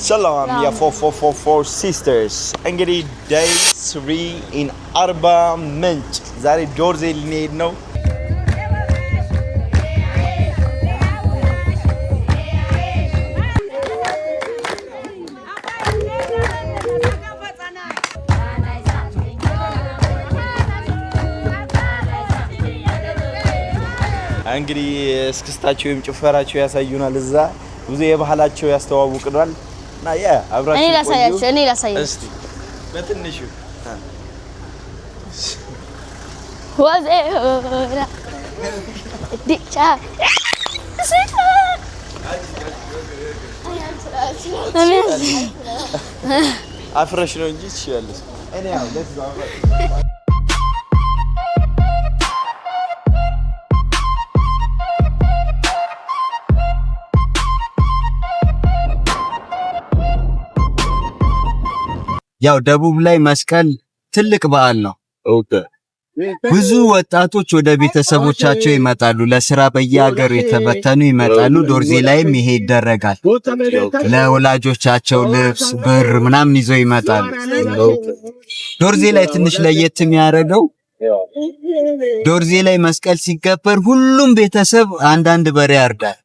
ሰላም የ444 sisters፣ እንግዲህ day 3 in አርባ ምንጭ። ዛሬ ዶርዜ ልንሄድ ነው። እንግዲህ እስክስታቸው ወይም ጭፈራቸው ያሳዩናል። እዛ ብዙ የባህላቸው ያስተዋውቅናል። እና yeah፣ አብራችሁ እኔ ቆዩ። ላሳያቸው፣ እኔ ላሳያቸው። እስቲ በትንሹ። ወዜ ዲቻ። አፍረሽ ነው እንጂ ትችያለሽ። Anyhow, let's go. ያው ደቡብ ላይ መስቀል ትልቅ በዓል ነው። ብዙ ወጣቶች ወደ ቤተሰቦቻቸው ይመጣሉ። ለስራ በየሀገሩ የተበተኑ ይመጣሉ። ዶርዜ ላይም ይሄ ይደረጋል። ለወላጆቻቸው ልብስ፣ ብር ምናምን ይዘው ይመጣሉ። ዶርዜ ላይ ትንሽ ለየት የሚያደርገው ዶርዜ ላይ መስቀል ሲከበር ሁሉም ቤተሰብ አንዳንድ በሬ ያርዳል።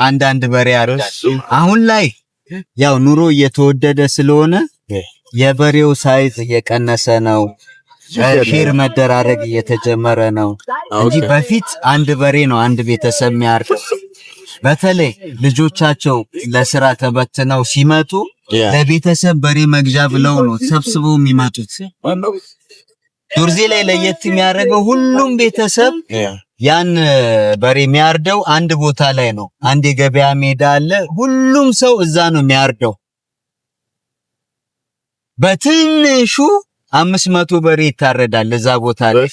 አንዳንድ በሬ ያርዳል። አሁን ላይ ያው ኑሮ እየተወደደ ስለሆነ የበሬው size እየቀነሰ ነው። Share መደራረግ እየተጀመረ ነው እንጂ በፊት አንድ በሬ ነው አንድ ቤተሰብ የሚያርደው። በተለይ ልጆቻቸው ለስራ ተበትነው ሲመጡ ለቤተሰብ በሬ መግዣ ብለው ነው ሰብስበው የሚመጡት። ዶርዜ ላይ ለየት የሚያደርገው ሁሉም ቤተሰብ ያን በሬ የሚያርደው አንድ ቦታ ላይ ነው። አንድ የገበያ ሜዳ አለ። ሁሉም ሰው እዛ ነው የሚያርደው። በትንሹ 500 በሬ ይታረዳል እዛ ቦታ ላይ።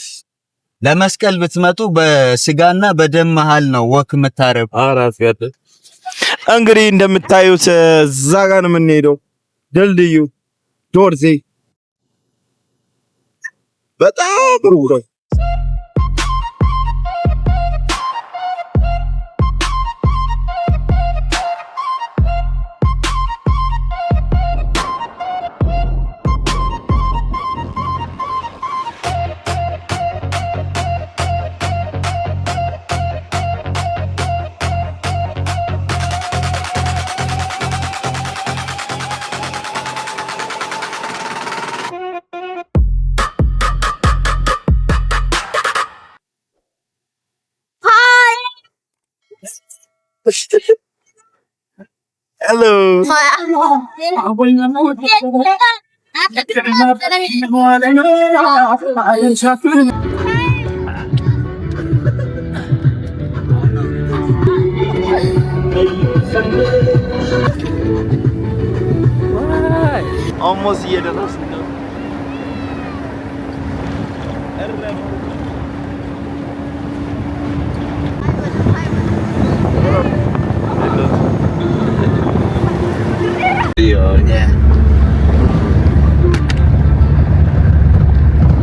ለመስቀል ብትመጡ በስጋና በደም መሃል ነው walk የምታረጉ። እንግዲህ እንደምታዩት እዛ ጋር ነው የምንሄደው። ድልድዩ ዶርዜ በጣም ሩቅ ነው። Hello. Almost እየደረስን ነው።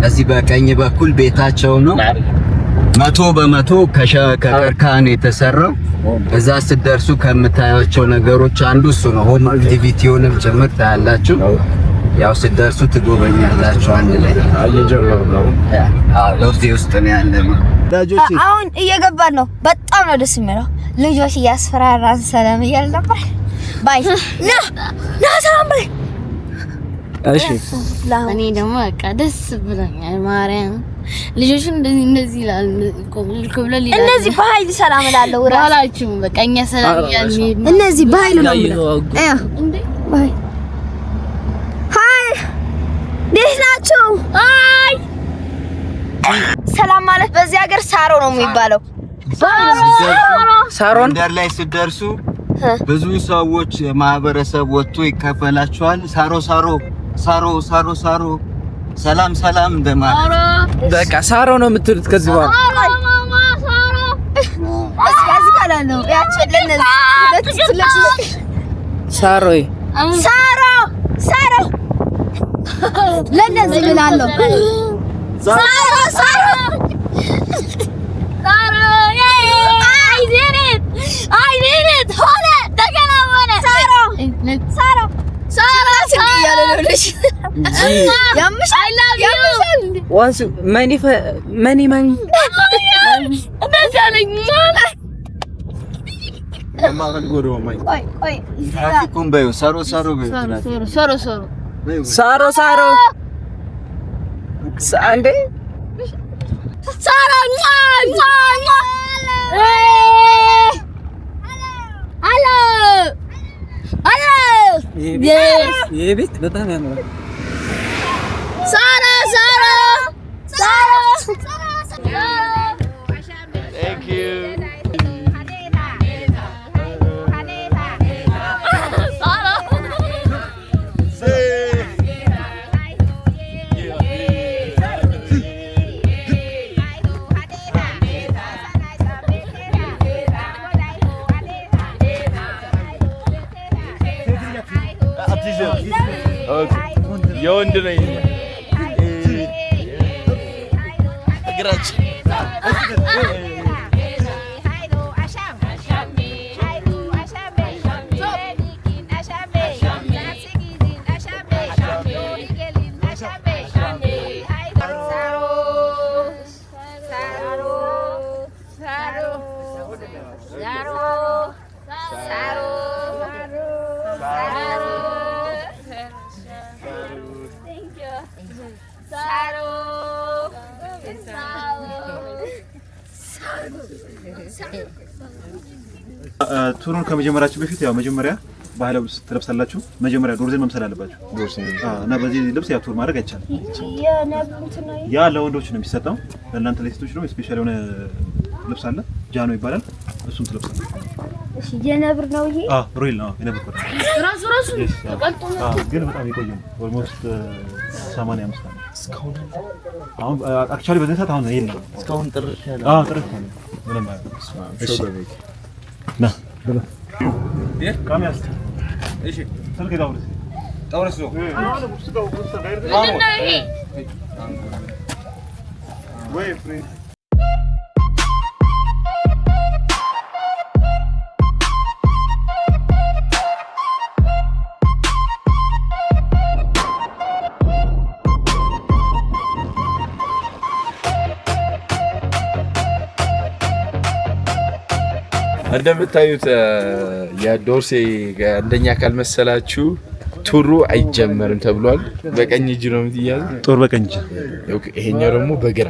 እዚህ በቀኝ በኩል ቤታቸው ነው። 100% ከቀርከሃ ነው የተሰራው። እዛ ስትደርሱ ከምታያቸው ነገሮች አንዱ እሱ ነው። Home activity ውንም ጭምር ታያላችሁ። ያው ስትደርሱ ትጎበኛላችሁ አንድ ላይ። አዎ፣ ዶርዜ ውስጥ ነው ያለ ነው። አሁን እየገባን ነው። በጣም ነው ደስ የሚለው። ልጆች እያስፈራራን ሰላም እያልን ነበር። Bye፣ ና ና፣ ሰላም በይ። እሺ። እኔ ደግሞ በቃ ደስ ብሎኛል። ማርያም፣ ልጆቹን እንደዚህ እንደዚህ ይላል እኮ ብሎ ይላል። እነዚህ በኃይል ሰላም እላለሁ እራሱ። ባላችሁም በቃ እኛ ሰላም እያልን ነው። እነዚህ በኃይል ነው የምለው። እንዴ። Bye፣ hi፣ እንዴት ናችሁ? Hi፣ ሰላም ማለት በዚህ ሀገር ሳሮ ነው የሚባለው። ሳሮን። መንደር ላይ ስትደርሱ ብዙ ሰዎች ማህበረሰብ ወጥቶ ይከፈላችኋል። ሳሮ ሳሮ ሳሮ ሳሮ ሳሮ፣ ሰላም ሰላም እንደማለት። በቃ ሳሮ ነው የምትሉት ከዚህ በኋላ። እዚህ ጋር ነው ያቸው ለነዚህ ሁለት ትልቅ ሳሮ። ሳሮ ሳሮ ለነዚህ እላለሁ። ሳሮ ሳሮ ሳሮ፣ I did it, I did it፣ ሆነ፣ ተከናወነ። ሳሮ። ሳራ ሳራ እያለ ነው ልጅ ያምሻል ያምሻል። Wants money, money, money. እንደዚህ አለኝ። ቆይ ቆይ ትራፊኩን በይው፣ ሳሮ ሳሮ በይው። ሶሮ ሶሮ ሳሮ ሳሮ እንዴ ሳራ ሟ ሟ ሟ hello hello ይሄ ቤት በጣም ያምራል። ሳራ ሳራ ሳራ Thank you. ሳራ የወንድ ነው ይሄ። እግራችን Tour ኡን ከመጀመራችሁ በፊት ያው መጀመሪያ ባህላዊ ልብስ ትለብሳላችሁ። መጀመሪያ ዶርዜን መምሰል አለባችሁ እና በዚህ ልብስ ያው tour ማድረግ አይቻልም። ያ ለወንዶች ነው የሚሰጠው። ለእናንተ ለሴቶች ደግሞ special የሆነ ልብስ አለ፣ ጃኖ ይባላል። እሱም ትለብሳላችሁ። እሺ የነብር ነው ይሄ። አዎ real ነው የነብር ቆዳ። ራሱ ራሱ ተቀልጦ ግን በጣም የቆየ ነው። Almost 85 ዓመት አሁን actually በዚህ ሰዓት አሁን የለም። እስካሁን ጥርት ያለ አዎ ጥርት ያለ ምንም አይደለም። እሺ ና ብላ ካሚያስ እሺ ስልክ ዳውርስ ጣውረስ ነው ምንድን ነው ይሄ? ወይ ፍሬ እንደምታዩት የዶርሴ እንደኛ ካልመሰላችሁ tour ኡ አይጀመርም ተብሏል። በቀኝ እጅ ነው የምትያዘው። ጦር በቀኝ እጅ፣ Okay፣ ይሄኛው ደግሞ በግራ።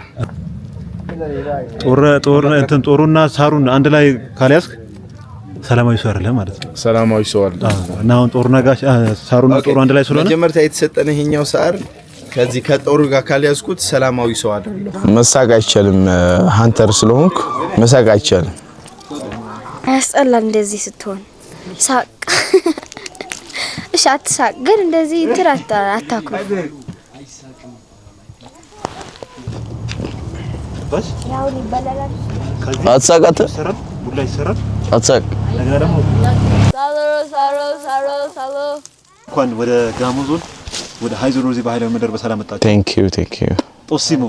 ጦር ጦር እንትን ጦሩና ሳሩን አንድ ላይ ካልያዝክ ሰላማዊ ሰው አይደለም ማለት ነው። ሰላማዊ ሰው አለ። እና አሁን ጦሩና ጋሽ ሳሩና ጦሩ አንድ ላይ ስለሆነ መጀመሪያ የተሰጠን ይሄኛው ሳር ከዚህ ከጦሩ ጋር ካልያዝኩት ሰላማዊ ሰው አይደለም። መሳቅ አይቻልም። Hunter ስለሆንኩ መሳቅ አይቻልም። ያስጠላል እንደዚህ ስትሆን ሳቅ። እሺ አትሳቅ፣ ግን እንደዚህ እንትን አታኩርፍ። አትሳቅ፣ አንተ ይሰራል፣ ቡላ ይሰራል። አትሳቅ። እንደገና ደግሞ ሳሮ ሳሮ ሳሮ ሳሮ እንኳን ወደ ጋሞ ዞን ወደ ሃይዞ ዶርዜ ባህላዊ መንደር በሰላም መጣችሁ። Thank you, thank you. ጦሲሞ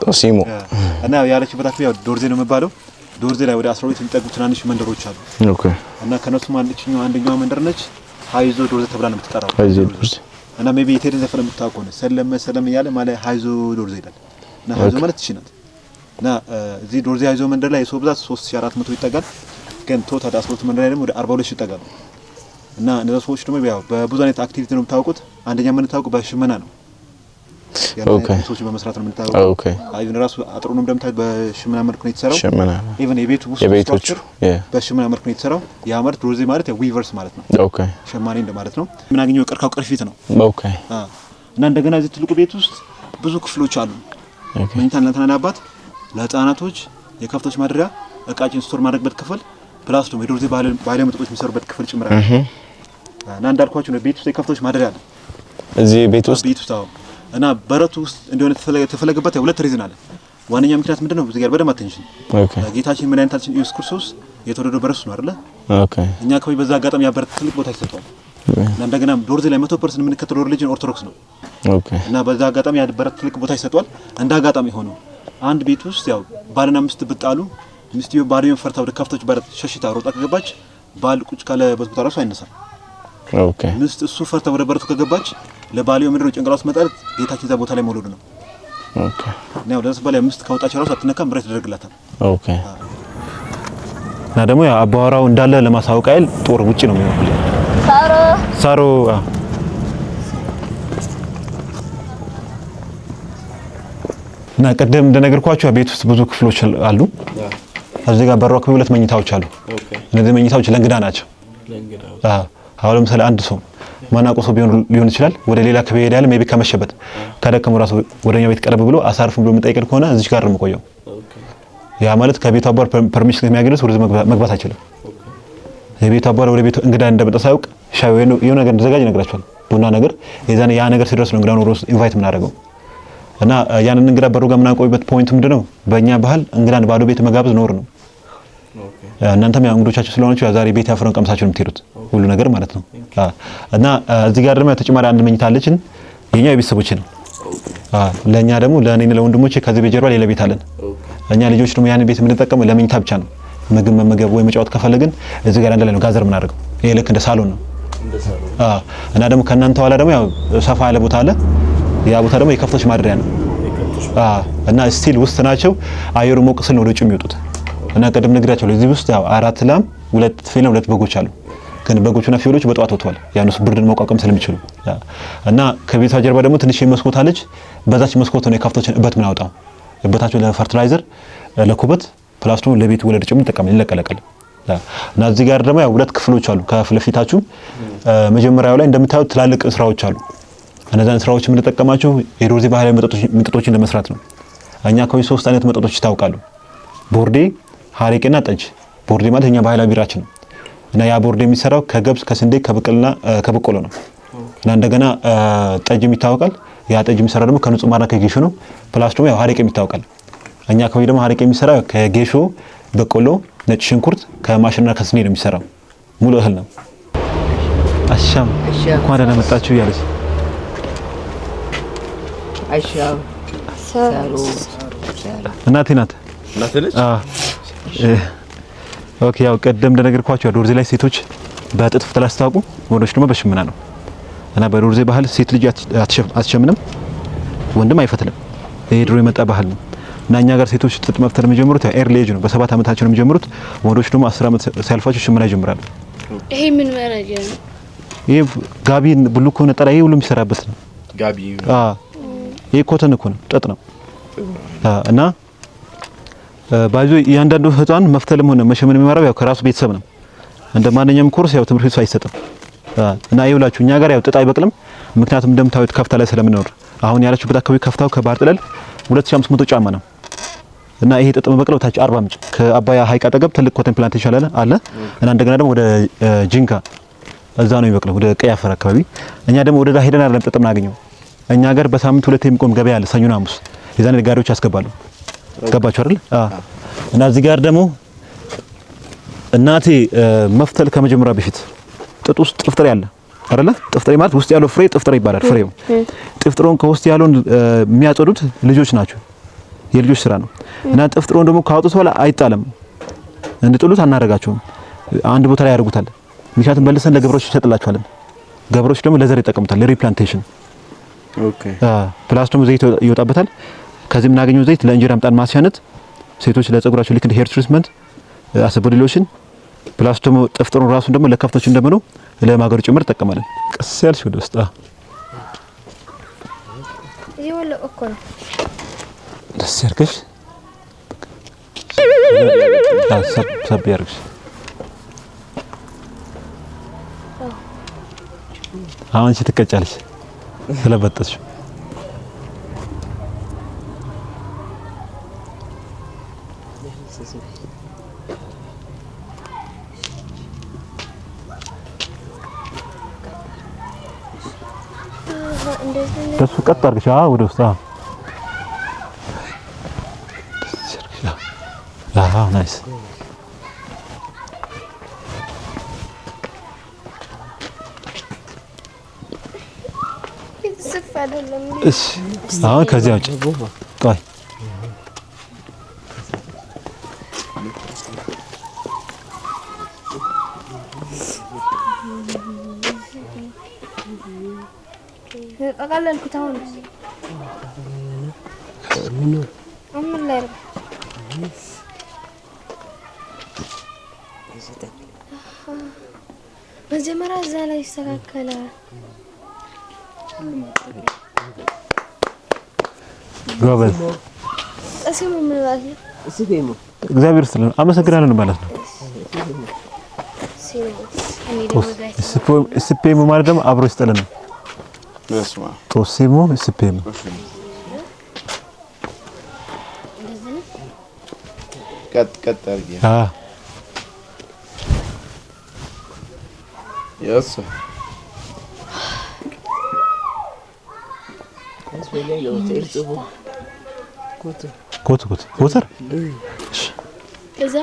ጦሲሞ እና ያለችበት አካባቢ ያው ዶርዜ ነው የሚባለው። ዶርዜ ላይ ወደ 12 የሚጠጉ ትናንሽ መንደሮች አሉ እና ከነሱም አንደኛዋ አንደኛዋ መንደር ነች። ሃይዞ ዶርዜ ተብላ ነው የምትጠራው። ሃይዞ ዶርዜ እና maybe የቴዲን ዘፈን የምታውቀው ከሆነ ሰለመ ሰለም እያለ ማለት ሃይዞ ዶርዜ ይላል። እና ሃይዞ ማለት እቺ ናት። እና እዚህ ዶርዜ ሃይዞ መንደር ላይ የሰው ብዛት 3400 ይጠጋል። ግን total 12 መንደር ላይ ደግሞ ወደ 42,000 ይጠጋሉ። እና እነዛ ሰዎች ደግሞ ያው በብዙ አይነት activity ነው የምታውቁት። አንደኛ የምንታወቀው በሽመና ነው። ሰዎች በመስራት ነው የምንታወቀው። Even ራሱ አጥሩ ነው እንደምታዩት በሽመና መልኩ ነው የተሰራው። ሽመና Even የቤቱ ውስጥ የቤቶቹ structure በሽመና መልኩ ነው የተሰራው። ያ ማለት ዶርዜ ማለት weavers ማለት ነው። ሸማኔ እንደማለት ነው። የምናገኘው የቀርከሃው ቅርፊት ነው። እና እንደገና እዚህ ትልቁ ቤት ውስጥ ብዙ ክፍሎች አሉ። መኝታ ለእናትና አባት፣ ለህፃናቶች፣ የከብቶች ማደሪያ፣ እቃችን store ማድረግበት ክፍል plus ደግሞ የዶርዜ ባህላዊ መጠጦች የሚሰሩበት ክፍል ጭምር አለ። እና እንዳልኳችሁ ነው ቤት ውስጥ የከብቶች ማደሪያ አለ። እዚህ ቤት ውስጥ ቤት ውስጥ አዎ። እና በረቱ ውስጥ እንደሆነ የተፈለገበት ያው ሁለት reason አለ። ዋነኛ ምክንያት ምንድነው? እዚህ ጋር በደንብ attention። ጌታችን መድኃኒታችን ኢየሱስ ክርስቶስ የተወለደው በረቱ ነው አይደለ? እኛ አካባቢ በዛ አጋጣሚ ያ በረት ትልቅ ቦታ ይሰጠዋል። እና እንደገና ዶርዜ ላይ 100% የምንከተለው religion ኦርቶዶክስ ነው። እና በዛ አጋጣሚ ያ በረት ትልቅ ቦታ ይሰጠዋል። እንደ አጋጣሚ ሆኖ አንድ ቤት ውስጥ ያው ባልና ሚስት ብጣሉ ሚስትየው ባልየውን ፈርታ ወደ ከብቶች በረት ሸሽታ ሮጣ ከገባች ባል ቁጭ ካለበት ቦታ ራሱ አይነሳም። Okay። ምስት እሱ ፈርታ ወደ በረቱ ከገባች ለባልየው ምንድነው ጭንቅላቱ መጣል ጌታችን እዛ ቦታ ላይ መውለዱ ነው። Okay። እና ያው ለሱ ባልየው ምስት ካወጣች ራሱ አትነካም፣ ምሕረት ይደረግላታል። Okay። እና ደግሞ ያው አባወራው እንዳለ ለማሳወቅ አይል ጦር ውጪ ነው የሚሆነው። ሳሮ ሳሮ እና ቀደም እንደነገርኳችሁ ቤት ውስጥ ብዙ ክፍሎች አሉ። እዚህ ጋር በሩ አካባቢ ሁለት መኝታዎች አሉ። እነዚህ መኝታዎች ለእንግዳ ናቸው። አሁን ለምሳሌ አንድ ሰው ማናውቀው ሰው ሊሆን ይችላል። ወደ ሌላ አካባቢ ይሄዳል። Maybe ከመሸበት ከደከመው ራሱ ወደኛ ቤት ቀረብ ብሎ አሳርፍም ብሎ የምጠይቀን ከሆነ እዚች ጋር ነው የምቆየው። ያ ማለት ከቤቱ አባወራ permission የሚያገኙት ወደዚህ መግባት አይችልም። የቤቱ አባወራ ወደ ቤቱ እንግዳ እንደመጣ ሳያውቅ ሻይ ወይ የሆነ ነገር እንደዘጋጅ ይነግራቸዋል። ቡና ነገር የዛን ያ ነገር ሲደርስ ነው እንግዳውን ወደ invite የምናደርገው። እና ያንን እንግዳ በሩ ጋር የምናቆይበት point ምንድነው? በእኛ ባህል እንግዳን ባዶ ቤት መጋበዝ ነውር ነው። እናንተም ያው እንግዶቻችሁ ስለሆናችሁ ያው ዛሬ ቤት ያፈረውን ቀምሳችሁ ነው የምትሄዱት ሁሉ ነገር ማለት ነው። እና እዚህ ጋር ደግሞ ተጨማሪ አንድ መኝታ አለችን። የኛ የቤተሰቦች ነው። ለኛ ደግሞ ለእኔና ለወንድሞቼ ከዚህ በጀርባ ሌላ ቤት አለን። እኛ ልጆች ደግሞ ያንን ቤት የምንጠቀመው ለመኝታ ብቻ ነው። ምግብ መመገብ ወይ መጫወት ከፈለግን እዚህ ጋር አንድ ላይ ነው gather የምናደርገው። ይሄ ልክ እንደ ሳሎን ነው። እና ደግሞ ከእናንተ ኋላ ደግሞ ያው ሰፋ ያለ ቦታ አለ። ያ ቦታ ደግሞ የከብቶች ማደሪያ ነው። እና still ውስጥ ናቸው። አየሩ ሞቅ ስል ነው ወደ ውጭ የሚወጡት። እና ቅድም ነግሬያቸዋለሁ። እዚህ ውስጥ ያው 4 ላም፣ 2 ፍየል፣ 2 በጎች አሉ። ግን በጎቹና ፍየሎቹ በጠዋት ወጥተዋል። ያ እነሱ ብርድን መቋቋም ስለሚችሉ። እና ከቤቷ ጀርባ ደግሞ ትንሽ መስኮት አለች። በዛች መስኮት ነው የከብቶችን እበት ምናወጣው። እበታቸው ለ fertilizer፣ ለኩበት plus ደግሞ ለቤት ወለድ ጭምር ይጠቀማል፣ ይለቀለቃል። እና እዚህ ጋር ደግሞ ያው ሁለት ክፍሎች አሉ ከፊት ለፊታችሁ። መጀመሪያው ላይ እንደምታዩት ትላልቅ ስራዎች አሉ። እነዛን ስራዎች የምንጠቀማቸው የዶርዜ ባህላዊ መጠጦችን ለመስራት ነው። እኛ አካባቢ 3 አይነት መጠጦች ይታወቃሉ። ቦርዴ፣ ሀሬቄና ጠጅ። ቦርዴ ማለት የኛ ባህላዊ ቢራችን ነው። እና ያ ቦርዴ የሚሰራው ከገብስ፣ ከስንዴ፣ ከብቅልና ከበቆሎ ነው። እና እንደገና ጠጅም ይታወቃል። ያ ጠጅ የሚሰራው ደግሞ ከንጹህ ማርና ከጌሾ ነው። Plus ደግሞ ያው ሀሬቄም ይታወቃል። እኛ አካባቢ ደግሞ ሀሬቄ የሚሰራው ከጌሾ፣ በቆሎ፣ ነጭ ሽንኩርት፣ ከማሽና ከስንዴ ነው የሚሰራው። ሙሉ እህል ነው። አሻም እንኳን ደህና መጣችሁ እያለች አሻም ሳሮ እናቴ ናት። እናቴ ነች። Okay። ያው ቀደም እንደነገርኳችሁ ዶርዜ ላይ ሴቶች በጥጥ ፈተላ ሲታወቁ፣ ወንዶች ደግሞ በሽመና ነው። እና በዶርዜ ባህል ሴት ልጅ አትሸምንም፣ ወንድም አይፈትልም። ይሄ ድሮ የመጣ ባህል ነው። እና እኛ ጋር ሴቶች ጥጥ መፍተል የሚጀምሩት ያው early age ነው፣ በ7 ዓመታቸው ነው የሚጀምሩት። ወንዶች ደግሞ 10 ዓመት ሲያልፋቸው ሽመና ይጀምራሉ። ይሄ ምን መረጃ ነው? ይሄ ጋቢ፣ ብሉኮ፣ ነጠላ ይሄ ሁሉ የሚሰራበት ነው። ጋቢ ይሄ cotton እኮ ነው፣ ጥጥ ነው። እና ባይዞ እያንዳንዱ ህፃን መፍተልም ሆነ መሸመን የሚማረው ያው ከራሱ ቤተሰብ ነው። እንደ ማንኛውም ኮርስ ያው ትምህርት ቤቱ አይሰጥም። እና ይኸውላችሁ እኛ ጋር ያው ጥጥ አይበቅልም። ምክንያቱም እንደምታዩት ከፍታ ላይ ስለምንኖር አሁን ያለችበት አካባቢ ከፍታው ከባህር ጠለል 2500 ጫማ ነው። እና ይሄ ጥጥ የሚበቅለው ታች አርባ ምንጭ ከአባያ ሐይቅ አጠገብ ትልቅ cotton plantation አለ። እና እንደገና ደግሞ ወደ ጂንካ እዛ ነው የሚበቅለው፣ ወደ ቀይ አፈር አካባቢ። እኛ ደግሞ ወደዛ ሄደን አይደለም ጥጥ የምናገኘው። እኛ ጋር በሳምንት ሁለት የሚቆም ገበያ አለ፣ ሰኞና ሐሙስ። የዛኔ ነጋዴዎች ያስገባሉ። ገባችሁ አይደል? እና እዚህ ጋር ደግሞ እናቴ መፍተል ከመጀመሪያ በፊት ጥጥ ውስጥ ጥፍጥሬ አለ አይደለ? ጥፍጥሬ ማለት ውስጥ ያለው ፍሬ ጥፍጥሬ ይባላል። ፍሬው ጥፍጥሮን ከውስጥ ያለውን የሚያጸዱት ልጆች ናቸው። የልጆች ስራ ነው። እና ጥፍጥሮን ደግሞ ካወጡት በኋላ አይጣልም። እንዲጥሉት አናደርጋቸውም። አንድ ቦታ ላይ ያደርጉታል። ምክንያቱም መልሰን ለገበሬዎች እንሸጥላቸዋለን። ገበሬዎች ደግሞ ለዘር ይጠቀሙታል፣ ለ replantation። Okay። Plus ደግሞ ዘይት ይወጣበታል። ከዚህ የምናገኘው ዘይት ለእንጀራ ምጣድ ማስያነት፣ ሴቶች ለፀጉራቸው ልክ እንደ hair treatment፣ as a body lotion፣ plus ደግሞ ጥፍጥሩን ራሱን ደግሞ ለከብቶች እንደምነው ለማገዶ ጭምር እንጠቀማለን። ቀስ ያልሽ ወደ ውስጥ እኮ ነው። ደስ ያርግሽ። ሰብ ያርግሽ። አሁን አንቺ ትቀጫለሽ ስለበጠስሽ። በሱ ቀጥ አድርግሽ። አዎ ወደ ውስጥ። አዎ ደስ ያርግሽ። አዎ nice። እሺ አሁን ከዚያ ውጭ ቆይ ጠቀለልኩት። አሁን ምን ላይ ነው? መጀመሪያ እዛ ላይ ይስተካከላል። ጎበዝ። ስሙ ምን ማለት ነው? እግዚአብሔር ይስጥልን፣ አመሰግናለሁ ማለት ነው። ስፔሙ ማለት ደግሞ አብሮ ይስጥልን ነው። ጦሲሞ ስፔሙ ቀጥ ቀጥ አድርጌ የስ ኮት ኮት ኮተር ከዛ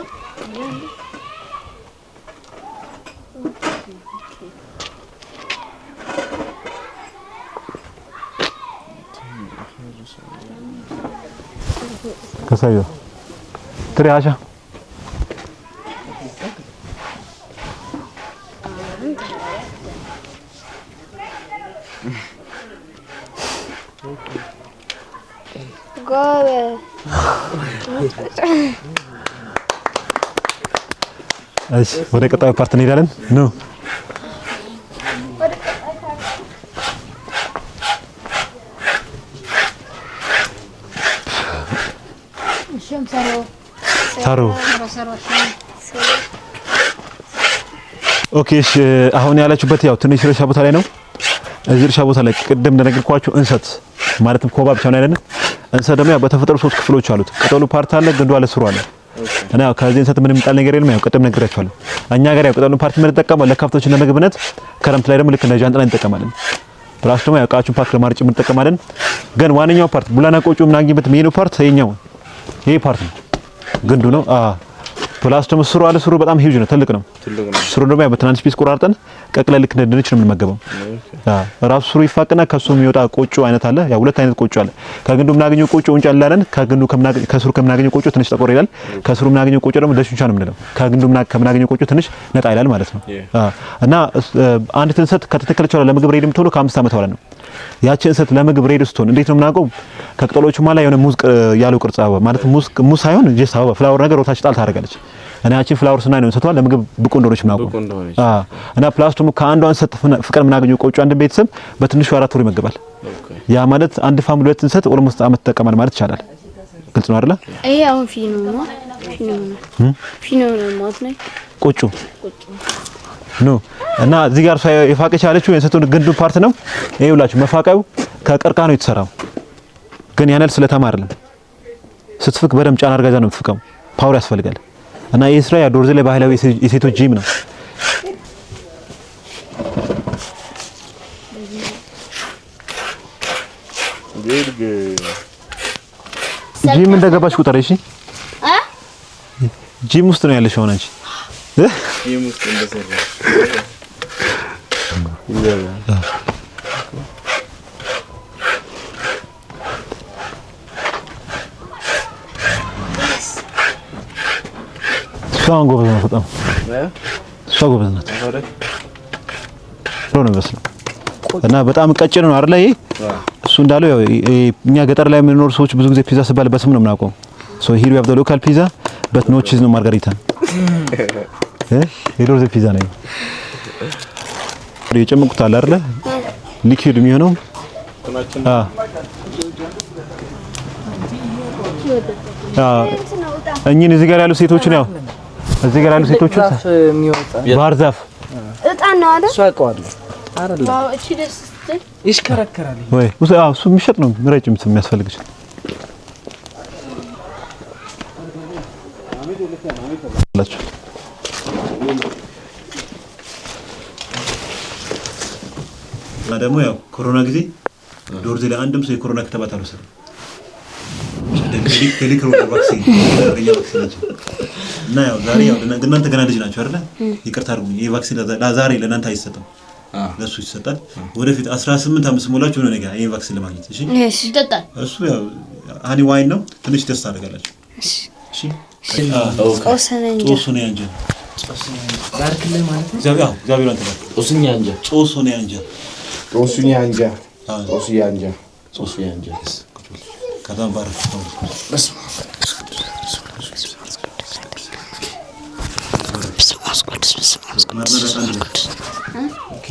ከሳዮ ትሪያሻ እሺ ወደ ቀጣዩ part እንሄዳለን። ኑ ሳሩ okay። እሺ አሁን ያላችሁበት ያው ትንሽ እርሻ ቦታ ላይ ነው። እዚህ እርሻ ቦታ ላይ ቅድም እንደነገርኳችሁ እንሰት ማለትም ኮባ ብቻ ነው ያለን። እንሰት ደግሞ ያው በተፈጥሮ ሶስት ክፍሎች አሉት። ቅጠሉ part አለ፣ ግንዱ አለ፣ ስሩ አለ። እና ያው ከዚህ እንሰት ምንም የሚጣል ነገር የለም። ያው ቅድም ነግሬያችኋለሁ። እኛ ጋር ያው ቅጠሉን part የምንጠቀመው ለከብቶች እና ለምግብነት፣ ክረምት ላይ ደግሞ ልክ እንደ ጃንጥላ እንጠቀማለን። plus ደግሞ ያው እቃችሁን pack ለማድረግ ጭምር እንጠቀማለን። ግን ዋነኛው part ቡላና ቆጮ የምናገኝበት main ኡ part ይሄኛው ይሄ part ነው፣ ግንዱ ነው። plus ደግሞ ስሩ አለ። ስሩ በጣም ሂውጅ ነው፣ ትልቅ ነው። ስሩ ደግሞ ያው በትናንሽ piece ቆራርጠን ቀቅለን ልክ እንደ ድንች ነው የምንመገበው። ራሱ ስሩ ይፋቅና ከሱ የሚወጣ ቆጮ አይነት አለ። ያው ሁለት አይነት ቆጮ አለ። ከግንዱ የምናገኘው ቆጮ እንጫ እንላለን። ከግንዱ ከስሩ ከምናገኘው ቆጮ ትንሽ ጠቆር ይላል። ከስሩ የምናገኘው ቆጮ ደግሞ ደሹንቻ ነው የምንለው። ከግንዱ ከምናገኘው ቆጮ ትንሽ ነጣ ይላል ማለት ነው። እና አንዲት እንሰት ከተተከለች በኋላ ለምግብ ready የምትሆነው ከ5 ዓመት በኋላ ነው። ያቺ እንሰት ለምግብ ready ስትሆን እንዴት ነው የምናውቀው? ከቅጠሎቹ መሃል የሆነ ሙዝ ያለው ቅርጽ አበባ ማለት ሙዝ ሳይሆን just አበባ flower ነገር ወታች ጣል ታደርጋለች። እና ያቺን flower ስናይ ነው እንሰቷ ለምግብ ብቁ እንደሆነች የምናውቀው። እና plus ደግሞ ከአንዷ እንሰት ፍቅር የምናገኘው ቆጮ አንድ ቤተሰብ በትንሹ 4 ወር ይመገባል። ያ ማለት አንድ family ሁለት እንሰት almost አመት ተጠቀማል ማለት ይቻላል። ግልጽ ነው አይደለ? ይሄ አሁን ፊኖ ነው። ፊኖ ነው። ፊኖ ነው ማለት ነው። ቆጮ no እና እዚህ ጋር የፋቀች ያለችው የእንሰቱን ግንዱ part ነው። ይሄ ሁላችሁ መፋቂያው ከቀርከሃ ነው የተሰራው። ግን ያናል ስለታማ አይደለም። ስትፍቅ በደንብ ጫና አድርጋ ነው የምትፍቀው። power ያስፈልጋል። እና ይህ ስራ ያ ዶርዜ ላይ ባህላዊ የሴቶች ጂም ነው። ጂም እንደገባሽ ቁጥር እሺ፣ ጂም ውስጥ ነው ያለሽው አሁን አንቺ። ጂም ውስጥ እንደሰራ እሷ ጎበዝ ናት በጣም። እሷ ጎበዝ ናት። ነው የሚመስለው እና በጣም ቀጭን ነው አይደለ? ይሄ እሱ እንዳለው ያው እኛ ገጠር ላይ የምንኖር ሰዎች ብዙ ጊዜ ፒዛ ሲባል በስም ነው የምናውቀው። So here we have the local pizza but no cheese no margherita። የዶርዜ ፒዛ ነው የጨመቁት አለ አይደለ? liquid የሚሆነው እኚህን እዚህ ጋር ያሉ ሴቶችን ያው እዚህ ጋር ያሉ ሴቶችን ባህር ዛፍ እጣን ነው አይደል? እሱ አውቀዋለሁ አይደል? wow እቺ ደስ ስትል ይሽከረከራል ወይ እሱ የሚሸጥ ነው። ምረጭ የሚያስፈልግሽ እና ደግሞ ያው ኮሮና ጊዜ ዶርዜ ላይ አንድም ሰው የኮሮና ክትባት አልወሰደም። vaccine vaccine እና ያው ዛሬ ያው እናንተ ገና ልጅ ናችሁ አይደለ? ይቅርታ አድርጉኝ። ይሄ vaccine ዛሬ ለእናንተ አይሰጥም፣ ለሱ ይሰጣል። ወደፊት 18 ዓመት ሲሞላችሁ ነው ነገር ይሄ vaccine ለማግኘት። እሺ፣ ይጠጣል። እሱ ያው honey wine ነው። ትንሽ ደስ ታደርጋላችሁ። እሺ፣ ጦስኛ እንጀራ ባርክልህ ማለት ነው። እግዚአብሔር አንተ ባርክ። ጦስኛ እንጀራ ጦስኛ እንጀራ ጦስኛ እንጀራ ጦስ ያንጃ ጦስ ያንጃ። ከዛም ባረፍ።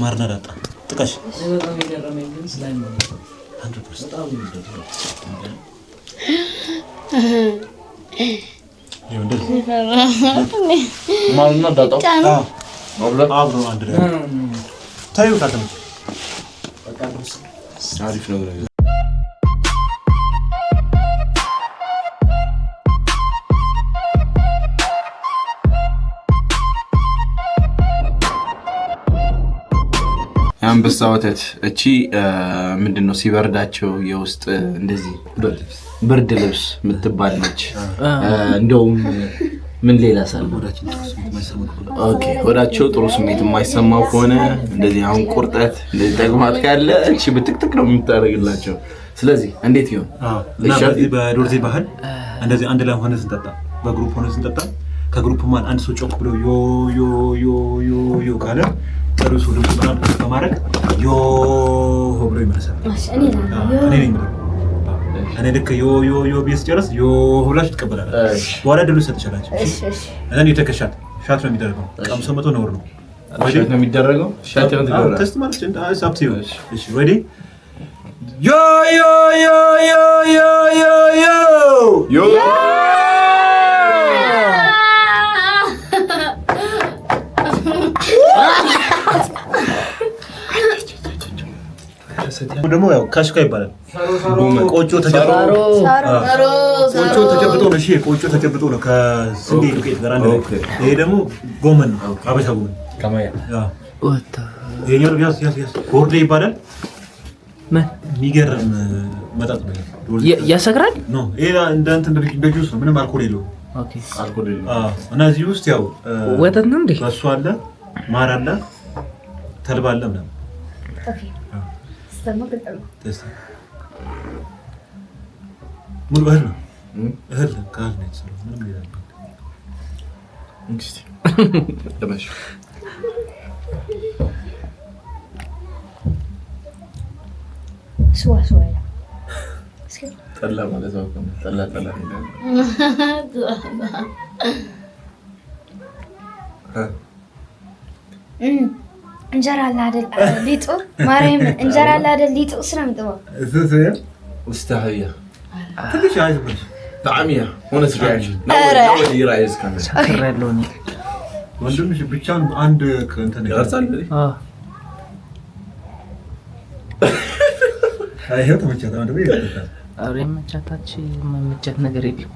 ማርና ዳጣ ጥቀሽ። በጣም የገረመኝ ግን slime ነው። በጣም ነው። ማርና ዳጣ አብሮ አንድ ላይ ታዩ ካልተመቸ አሪፍ ነው። የአንበሳ ወተት እቺ ምንድን ነው ሲበርዳቸው የውስጥ እንደዚህ ብርድ ልብስ የምትባል ነች። እንደውም ምን ሌላ ሳለ okay፣ ሆዳቸው ጥሩ ስሜት የማይሰማው ከሆነ እንደዚህ አሁን ቁርጠት እንደዚህ ተቅማጥ ካለ እቺ ብትክትክ ነው የምታደርግላቸው። ስለዚህ እንዴት ይሆን? እና በዚህ በዶርዜ ባህል እንደዚህ አንድ ላይ ሆነ ስንጠጣ፣ በ group ሆነ ስንጠጣ፣ ከ group መሀል አንድ ሰው ጮክ ብሎ ዮ ዮ ዮ ዮ ዮ ካለ ቀሪው ሰው ድምፁ በጣም ከፍ በማድረግ ዮ ሆ ብሎ ይመልሳል። እኔ ነኝ የምለው። እኔ ልክ ዮ ዮ ዮ ብዬ ስጨርስ ዮ ሆ ብላችሁ ትቀበላላችሁ። በኋላ ድሉ ይሰጥሻላችሁ። እና you take shot፣ shot ነው የሚደረገው። ቀምሶ መቶ ነውር ነው። Shot ነው የሚደረገው። Shot ነው የሚደረገው። Taste ማለት it's up to you። እሺ ready? ዮ ዮ ዮ ዮ ዮ ዮ ዮ ዮ። ደግሞ ያው ካሽካ ይባላል። ቆጮ ተጨብጦ፣ ቆጮ ተጨብጦ ነው። እሺ ቆጮ ተጨብጦ ነው ከስንዴ ዱቄት ጋር አንድ ላይ። ይሄ ደግሞ ጎመን ነው፣ አበሻ ጎመን። አዎ። ይሄኛው ደግሞ ያዝ ያዝ ያዝ ጎርዴ ይባላል። ምን? የሚገርም መጠጥ ነው። ያሰክራል? No፣ ይሄ እንደ እንትን እንደ ጁስ ነው። ምንም አልኮል የለውም። አልኮል የለውም። አዎ። እና እዚህ ውስጥ ያው ወተት ነው እንዴ? በሶ አለ፣ ማር አለ፣ ተልባ አለ ምናምን። Taste። ሙሉ እህል ነው። እህል ከእህል ነው የተሰራው። ምንም ሌላ ነገር እስቲ ቅመሽ። ስዋ ስዋ ይላል። ጠላ ማለት ነው። ጠላ ጠላ ይላል። እንጀራ አለ አይደል ሊጡ፣ ማርያም እንጀራ አለ አይደል ሊጡ ስለምጥመው። مستحيل. ትንሽ አይዞህ። ጣዕምያ honest reaction. ሰክሬያለሁ እኔ። ወንድምሽ ብቻውን አንድ እንትን ይቀርጻል እንዴ? አዎ። አይ ይኸው ተመቻት። አሁን ደግሞ ይቀርጻል። ኧረ የመቻታች የማይመቻት ነገር የለም።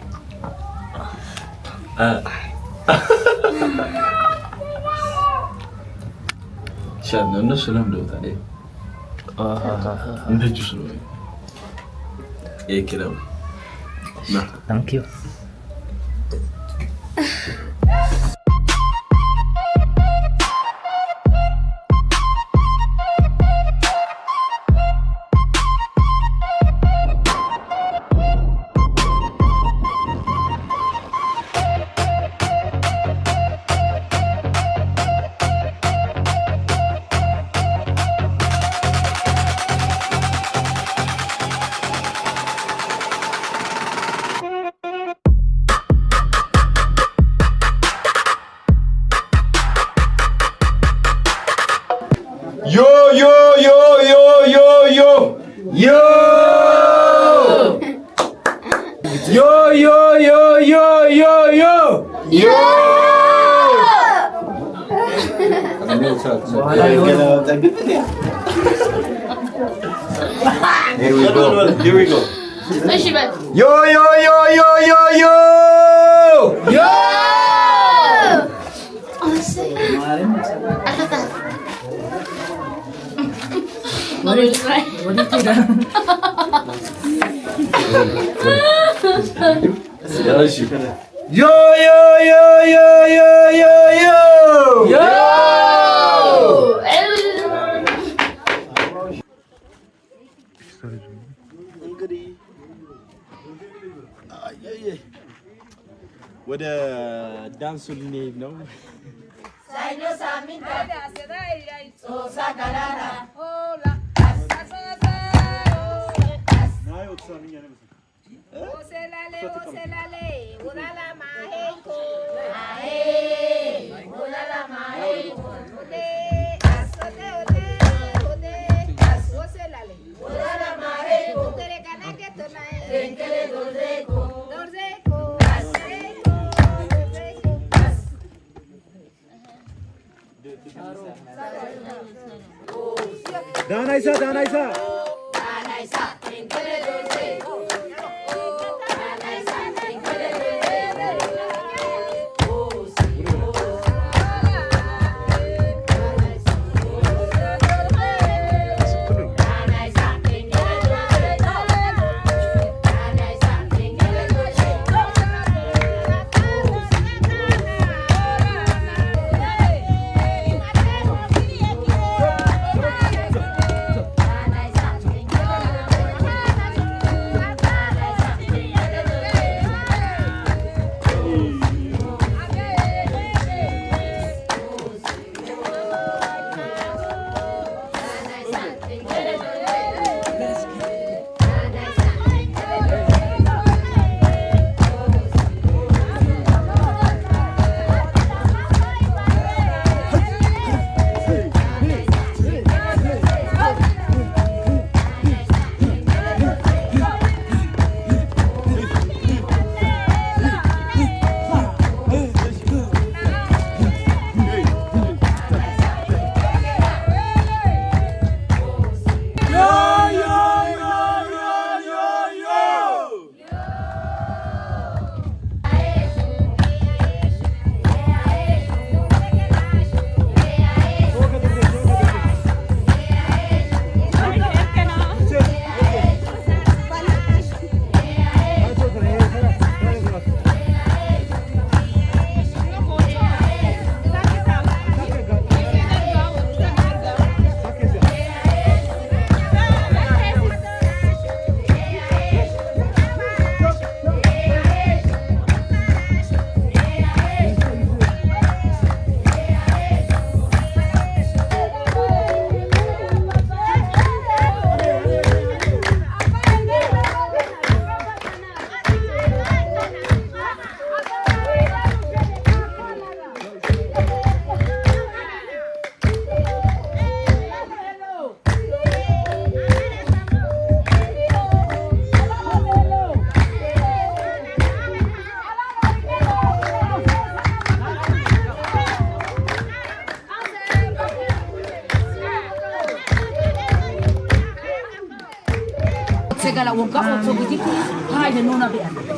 ይሻል ነው። እነሱ ለምደውታል። ይሄ እንደ ጁስ ነው። ይሄ ኪሎ ና። Thank you. ዮ ዮ ዮ ዮ ዮ ዮ ዮ ዮ ዮ ዮ ዮ ዮ ዮ ዮ። Here we go. እሺ በል። ዮ ዮ ዮ ዮ ዮ ዮ ዮ። ወዴት ሄደ? ዮ ዮ ዮ ዮ ዮ ዮ ዮ ዮ። እንግዲህ ወደ ዳንሱ ልንሄድ ነው። Hola. ዳናይሳ ዳናይሳ።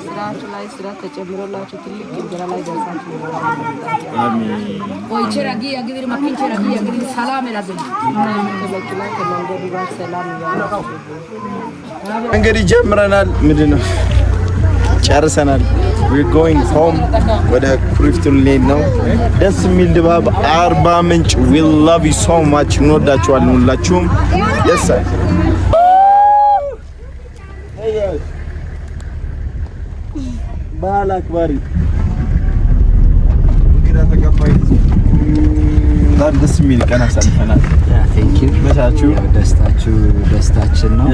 ስራችሁ ላይ ስራ ተጨምሮላችሁ ትልቅ እንጀራ ላይ ደርሳችሁ። ከመኪና ከመንገዱ ጋር ሰላም እያላችሁ። እንግዲህ ጀምረናል። ምንድን ነው፣ ጨርሰናል። We're going home። ወደ ኩሪፍቱ ልንሄድ ነው። ደስ የሚል ድባብ አርባ ምንጭ። We love you so much። እንወዳችኋለን ሁላችሁም። Yes sir። ባህል አክባሪ፣ እንግዳ ተቀባይ፣ በጣም ደስ የሚል ቀን አሳልፈናል። Thank you። መቻችሁ። ደስታችሁ ደስታችን ነው።